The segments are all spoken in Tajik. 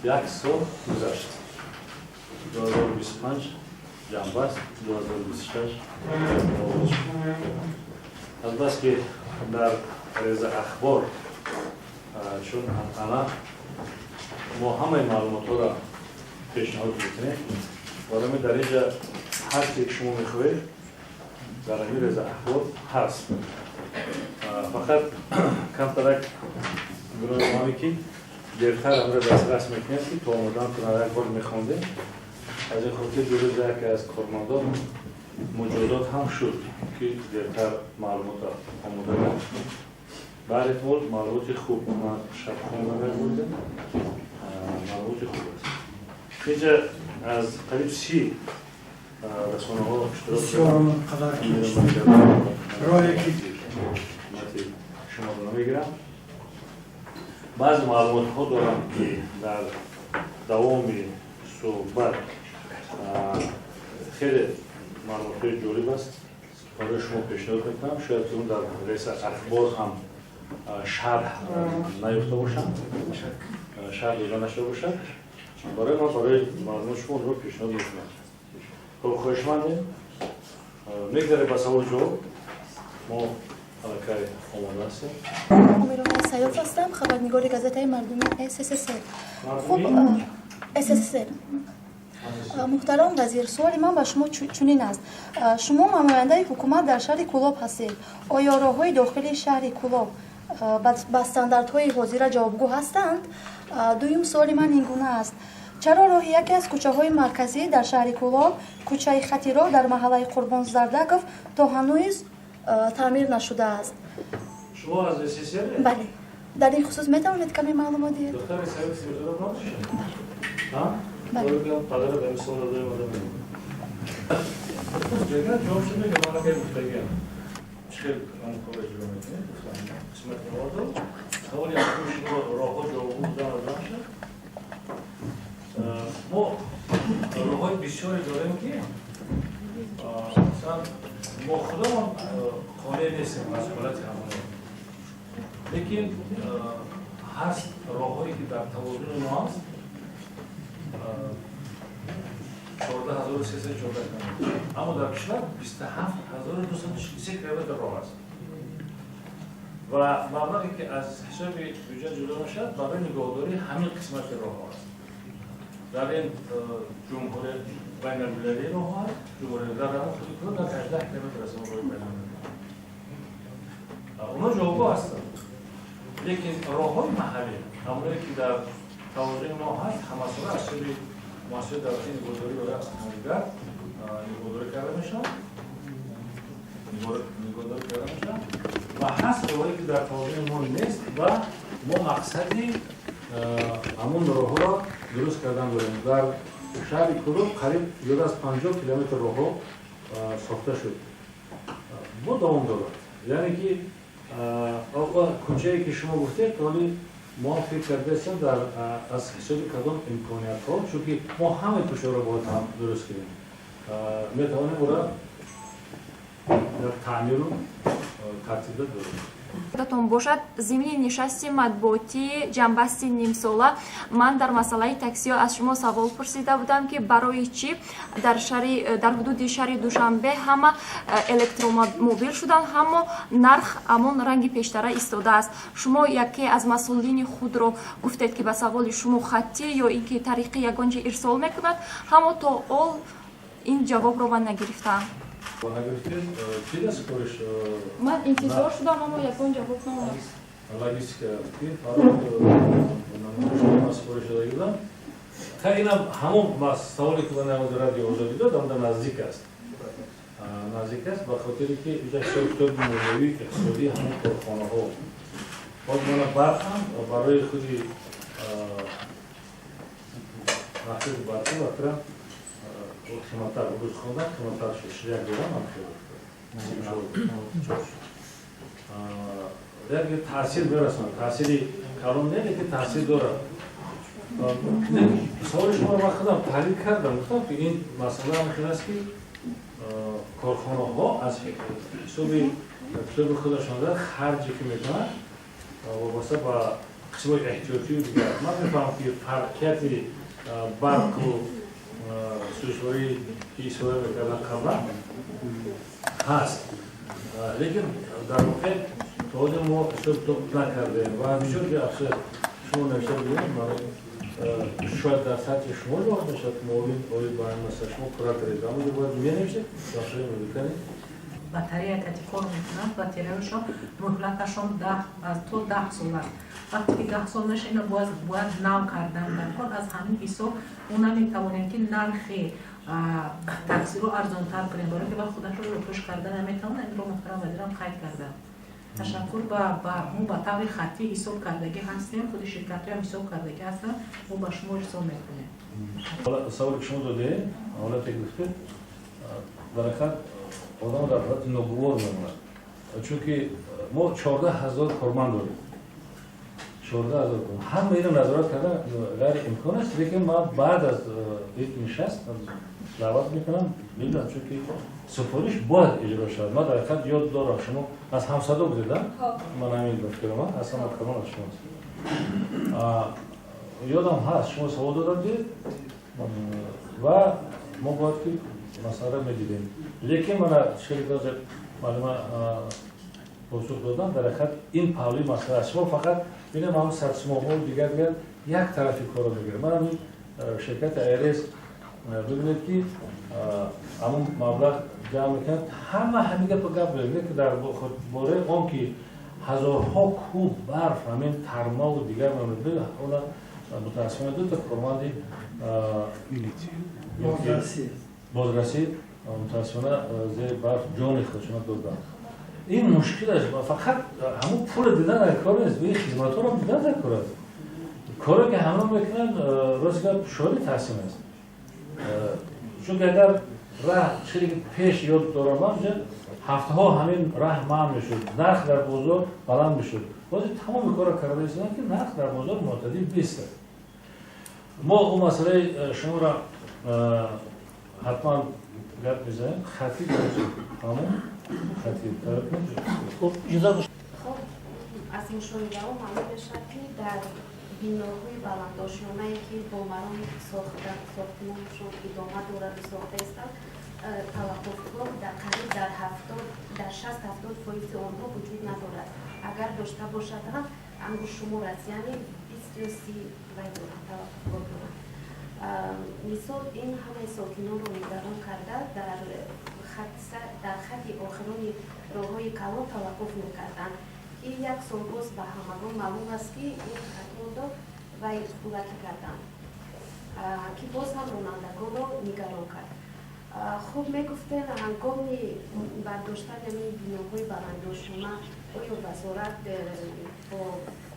Як сол гузашт, 2025 ҷамъбаст, 2026 оғоз шуд. Азбаски дар реза ахбор, чун анъана, мо ҳамаи маълумотҳоро пешниҳод мекунем, барои дар инҷа ҳар чизе ки шумо мехоҳед, дар ҳамин реза ахбор ҳаст. Фақат камтарак гуноҳи мане, ки дертар амра дастрас мекунем, ки то омодан як бор мехондем. Аз ин хотир дирӯз яке аз кормандон муҷозот ҳам шуд, ки дертар маълумотро омода кард. Ба ҳар эҳтимол, маълумоти хуб, ман шаб хондам, мебурдем, маълумоти хуб аст. Инҷа аз қариб 30 расонаҳо иштирок. Шуморо намегирам. Баъзе маълумотҳо дорам, ки дар давоми суҳбат хеле маълумотҳои ҷолиб аст, барои шумо пешниҳод мекунам. Шояд ки он дар реса ахбор ҳам шарҳ наёфта бошанд, шарҳ дода нашуда бошад. Барои ман, барои маълумоти шумо онро пешниҳод мекунам. Хоб, хоҳишмандем, мегзарем ба савол ҷавоб. Мо аллакай омода ҳастем. Омирона Саёф ҳастам, хабарнигори газетаи мардуми СССР. Хуб, СССР. Муҳтарам вазир, суоли ман ба шумо чунин аст: шумо намояндаи ҳукумат дар шаҳри Кӯлоб ҳастед. Оё роҳҳои дохили шаҳри Кӯлоб ба стандартҳои ҳозира ҷавобгӯ ҳастанд? Дуюм суоли ман ин гуна аст: чаро роҳи яке аз кӯчаҳои марказӣ дар шаҳри Кӯлоб, кӯчаи Хати роҳ дар маҳаллаи Қурбон Зардаков, то ҳанӯз таъмир нашудааст? Шумо аз СССР? Бале. Дар ин хусус метавонед каме маълумот диҳед? Духтари Саид Сирзода набошед? Бале. Падара ба мисол додем, одам ҷавобшо мегам. Аллакай гуфтагиам, чӣ хел он корро иҷро мекунед, гуфтам. Қисмати овардам. Саволи якуми шумо, роҳҳо ҷавобгӯ будан нашад. Мо роҳҳои бисёре дорем, ки масалан мо худамон қонеъ нестем аз ҳолати ҳамоно, лекин ҳаст роҳҳое, ки дар тавозуни мо аст, 14 314 километр, аммо дар кишвар 27 243 километр роҳ аст ва маблағе, ки аз ҳисоби бюҷет ҷудо мешавад, барои нигоҳдории ҳамин қисмати роҳҳо аст. Дар ин ҷумҳури байналмилалии роҳҳо аст, ҷумҳури дар ҳамон худи кӯ дар 18 километр аст роҳи байналмилалӣ. Онҳо ҷавобгӯ ҳастанд, лекин роҳҳои маҳаллӣ, ҳамоное ки дар тавозуни мо ҳаст, ҳамасола аз ҳисоби муассисаи давлатии нигоҳдории роҳи автомобилгар нигоҳдорӣ карда мешаванд, нигоҳдорӣ карда мешаванд. Ва ҳаст роҳое, ки дар тавозуни мо нест ва мо мақсади ҳамон роҳҳоро дуруст кардан дорем. Дар шаҳри Кӯлоб қариб зиёда аз 50 километр роҳҳо сохта шуд, бо давом дорад. Яъне ки кӯчае, ки шумо гуфтед, ҳоли мо фикр кардаистем, дар аз ҳисоби кадом имкониятҳо, чунки мо ҳамаи кӯчаро бояд ҳам дуруст кунем, метавонем ӯра дар таъмиру тартиб дорем. Ёдатон бошад, зимни нишасти матбуотии ҷамъбасти нимсола ман дар масъалаи таксиҳо аз шумо савол пурсида будам, ки барои чӣ дар ҳудуди шаҳри Душанбе ҳама электромобил шуданд, аммо нарх ҳамон ранги пештара истодааст. Шумо яке аз масъулини худро гуфтед, ки ба саволи шумо хаттӣ ё ин ки тариқи ягон ҷи ирсол мекунад, аммо то ҳол ин ҷавобро ман нагирифтаам. Ман интизор шудам, аммо ягон ҷавоб наомад. Логистика супориш дода будам. Та инам ҳамон саволе, ки ман Радио Озодӣ дод, амда наздик аст, наздик аст, ба хотире ки иҷа ҳисоб китоби молиявӣ, иқтисодии ҳамон корхонаҳо. Боз мана барқ ҳам барои худи маҳсули барқӣ вақтра қиматтар, рӯз хондан, қиматтар шуд, як дорам ҳам хеле як таъсир мерасонад. Таъсири калон не, лекин таъсир дорад. Саволи шуморо ман худам таҳлил кардам, гуфтам, ки ин масъала ҳам хел аст, ки корхонаҳо аз ҳисоби китоби худашон харҷе, ки мекунанд, вобаста ба Қисмҳои эҳтиётию дигар. Ман мефаҳмам, ки фарқияти барқу сӯзишворӣ, ки истифода мекардан қаблан, ҳаст, лекин дар воқеъ то ҳозир мо ҳисоб китоб накардем ва бисёр ҷои афсӯс. Шумо навишта будем, шояд дар сатҳи шумо ҷавоб мешавад, муовин оид ба ин масъала, шумо кураторед, аммо бояд менависед нақшаи мекунед. Батарея кати кор мекунанд. Батареяшон муҳлаташон то 10 сол аст. Вақте ки 10 сол меша, ина бояд нав кардан дар кор. Аз ҳамин ҳисоб мо наметавонем, ки нархи таксиро арзонтар кунем, барое ки вақт худашро рӯпӯш карда наметавонад. Инро муҳтарам вазирам қайд кардам. Ташаккур. Мо ба таври хаттӣ ҳисоб кардагӣ ҳастем, худи ширкатҳоям ҳисоб кардагӣ ҳастанд, мо ба шумо ирсол мекунем. Саволе ки шумо додед, ҳолате гуфтед, дар ҳақиқат одам дар ҳолати ногувор мемонад, чунки мо 14 000 корманд дорем. 14 000 ҳама инро назорат кардан ғайриимкон аст, лекин ман баъд аз ин нишаст даъват мекунам, мебинам, чунки супориш бояд иҷро шавад. Ман дар ҳақиқат ёд дорам, шумо аз ҳамсадо будед, ман ҳамин ба фикрам, аз ҳама калон аз шумост, ёдам ҳаст, шумо савол дода будед ва мо бояд ки масъала медидем, лекин мана шерикозе маълума посух додам. Дар ҳақиқат ин паҳлӯи масъала аст. Шумо фақат бинем, ҳамн сарчашмаҳо, дигар дигар як тарафи корро мегирад. Ман ҳамин ширкати АРС бибинед, ки ҳамун маблағ ҷамъ мекунад, ҳама ҳамин гапа гап мезанад, ки дар бораи он ки ҳазорҳо куб барф, ҳамин тармаву дигар, она мутаассифона дута корманди бозрасӣ мутаассифона зери барф ҷони худшона доданд. Ин мушкил аст. Фақат ҳамун пула дидан дар кор нест, ин хизматҳоро дидан дар кор аст. Коре ки ҳама мекунанд, рост гап, шояди таҳсин аст, чунки агар раҳ чизе ки пеш ёд дорам, ман ҳафтаҳо ҳамин раҳ манъ мешуд, нарх дар бозор баланд мешуд. Ҳозир тамоми корро карда истоданд, ки нарх дар бозор мӯътадил бистад. Мо ӯ масъалаи шуморо ҳатман гап мезанем, хатӣ ҳамон хатӣ. Хуб, аз мушоҳидаҳо маълум мешавад, ки дар биноҳои баландошёнае, ки бо мароми сохтмоншон идома дораду сохта истанд, таваққуфгоҳ дар қариб дар 70, дар 60-70 фоизи онҳо вуҷуд надорад. Агар дошта бошад ҳам, ангуштшумор аст, яъне 20 ё 30 вай дорад, таваққуфгоҳ дорад. Мисол, ин ҳамаи сокинонро нигарон карда, дар хатти охирони роҳҳои калон таваққуф мекарданд, ки як сол боз ба ҳамагон маълум аст, ки ин хатҳоро вай пулакӣ карданд, ки боз ҳам ронандагонро нигарон кард. Хуб, мегуфтем, ҳангоми бардоштани ҳамин биноҳои баландошёна оё вазорат бо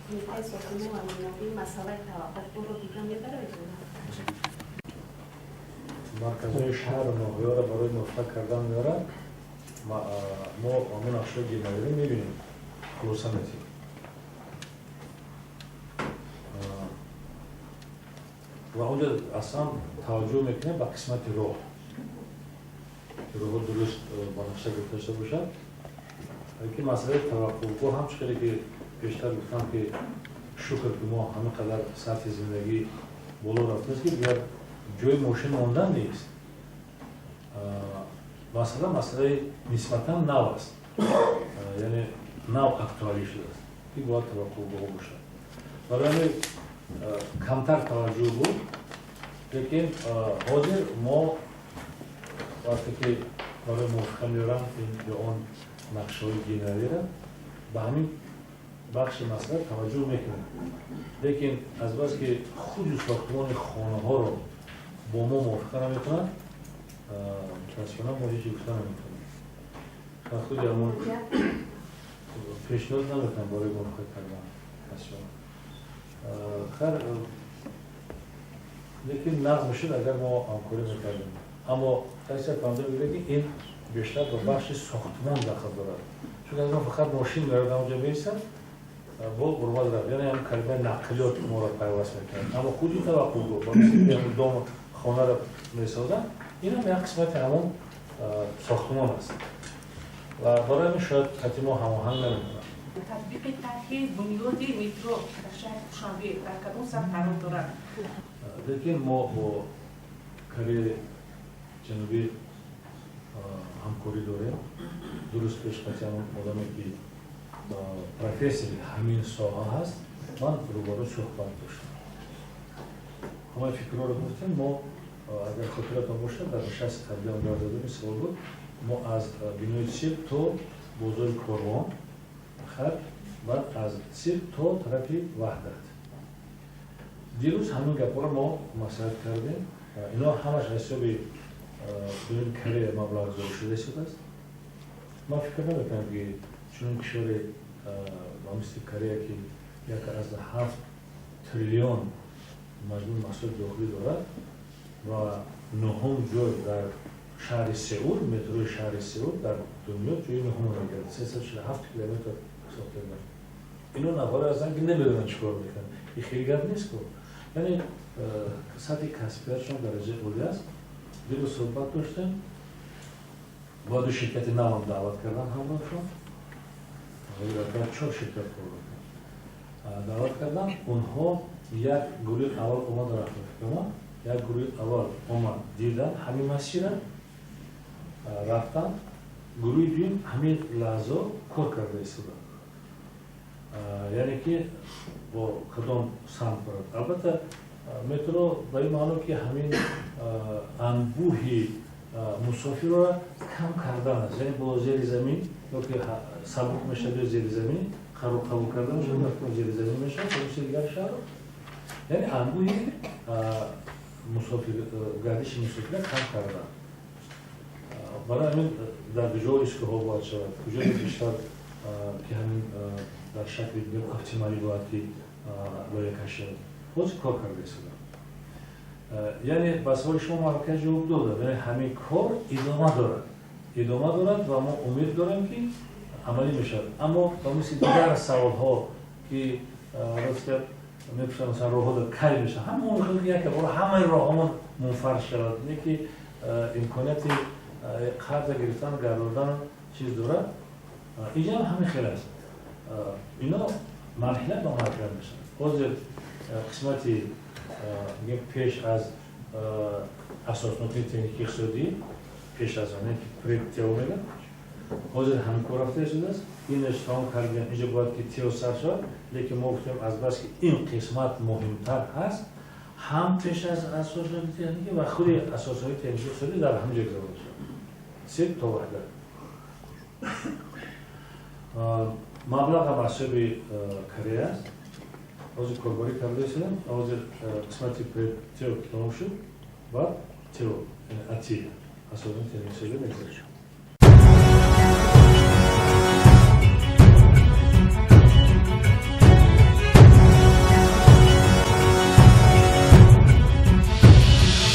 кумитаи сохтмон ва меъморӣ масъалаи таваққуфгоҳро дида мебарад ё на? Марказҳои шаҳру ноҳияро барои мувофиқа кардан меорад. Мо ҳамон нақшаҳои генералӣ мебинем, хулоса метиҳем ва онҷо аслан таваҷҷӯҳ мекунем ба қисмати роҳ, ки роҳҳо дуруст ба нақша гирифта шуда бошад, ки масъалаи таваққуфгоҳ ҳам, чӣ хеле ки пештар гуфтам, ки шукр, ки мо ҳамин қадар сатҳи зиндагӣ боло рафтааст, ки дигар ҷои мошин мондан нест. Масъала масъалаи нисбатан нав аст, яъне нав актуалӣ шудааст, ки бояд таваққуфгоҳ бошад. Барои ҳамин камтар таваҷҷӯҳ буд, лекин ҳозир мо вақте ки барои мувофиқа меорам ин ё он нақшаҳои генералиро, ба ҳамин бахши масъала таваҷҷӯҳ мекунем, лекин азбаски худи сохтмони хонаҳоро бо мо мувофиқа наметавонад, мутаассифона мо ҳеҷ гуфта наметавонем, худи ҳамон пешниҳод наметавонам барои мувофиқа кардан, мутаассифона. Хайр, лекин нағз мешуд, агар мо ҳамкорӣ мекардем, аммо касе фаҳмида бигирад, ки ин бештар ба бахши сохтмон дахл дорад, чун аз он фақат мошин мерад, онҷо меистад, бо урмад рафт, яъне ҳам калимаи нақлиёт моро пайваст мекунад, аммо худи таваққуфгоҳ ба мисли ҳамон дом хонаро месозанд, ин ҳам як қисмати ҳамон сохтмон аст ва барои ҳамин шояд хати мо ҳамоҳанг намекунад. Татбиқи тарҳи бунёди метро дар шаҳри Душанбе дар кадом сатҳ қарор дорад? Лекин мо бо Кореяи Ҷанубӣ ҳамкорӣ дорем. 2 рӯз пеш қатъиян одаме, ки профессори ҳамин соҳа ҳаст, ман рӯбарӯ суҳбат доштам, ҳамаи фикрҳоро гуфтем. Мо, агар хотиратон бошад, дар нишасти қаблиам гап задем, савол буд, мо аз бинои цирк то бозори Корвон хат, баъд аз цирк то тарафи Ваҳдат. Дирӯз ҳамин гапҳоро мо маслиҳат кардем. Ино ҳамаш аз ҳисоби ҷануби Корея маблағгузорӣ шуда истодааст. Ман фикр намекунам, ки чунин кишваре ба мисли Корея, ки 1,7 триллион маҷмӯи маҳсулоти дохилӣ дорад ва нуҳум ҷой дар шаҳри Сеул, метрои шаҳри Сеул дар дунё ҷои нуҳумро мегирад, 347 километр сохта. Ино нафаре ҳастанд, ки намедонанд чӣ кор мекунанд. Ин хеле гап нест ку. Яъне сатҳи касбиятшон дараҷаи олӣ аст. Дирӯз суҳбат доштем, бо ду ширкати навам даъват кардан ҳамроҳшон, дар чор ширкат кор мекунанд, даъват кардан. Онҳо як гурӯҳи аввал омад, рафта, як гурӯҳи аввал омад, дидан ҳамин масира, рафтан. Гурӯҳи дуюм ҳамин лаҳзо кор карда истода, яъне ки бо кадом самт барад. Албатта, метро ба ин маъно, ки ҳамин анбӯҳи мусофирро кам кардан аст, яъне бо зери замин ё ки сабук мешавад ё зери замин қабул карда мешавад, зери замин мешавад, мисли дигар шаҳр. Яъне анбӯҳи мусофир, гардиши мусофира кам кардан. Барои ҳамин дар куҷо истгоҳҳо бояд шавад, куҷо бештар, ки ҳамин дар шакли оптималӣ бояд ки лоиҳа шавад, ҳозир кор карда истодам. Яъне ба саволи шумо марказ ҷавоб додам. Яъне ҳамин кор идома дорад, идома дорад ва мо умед дорем, ки амалӣ мешавад. Аммо ба мисли дигар саволҳо, ки рост мепурсанд, масалан, роҳҳо дар кай мешавад, ҳама мо мехоҳем, ки як бор ҳамаи роҳҳомон мунфарш шавад, не ки имконияти қарза гирифтан, гардондан чиз дорад. Инҷа ҳам ҳамин хел аст. Ино марҳила ба марҳила мешавад. Ҳозир қисмати пеш аз асоснокии техникии иқтисодӣ, пеш аз он ПТЭО мегӯяд, ҳозир ҳамин кор рафта истодааст. Инаш тамом кардем, инҷо бояд ки ТЭО сар шавад, лекин мо гуфтем, азбаски ин қисмат муҳимтар ҳаст, ҳам пеш аз асосноки техникӣ ва худи асосҳои техникии иқтисодӣ дар ҳамин ҷо гузаронида шавад, цирк то Ваҳдат. Маблағам аз ҳисоби Корея аст. Ҳозир корборӣ карда истодам. Ҳозир қисмати ПТЭО тамом шуд, баъд ТЭО, АТИ, асоси техникии иқтисодӣ мегузарад.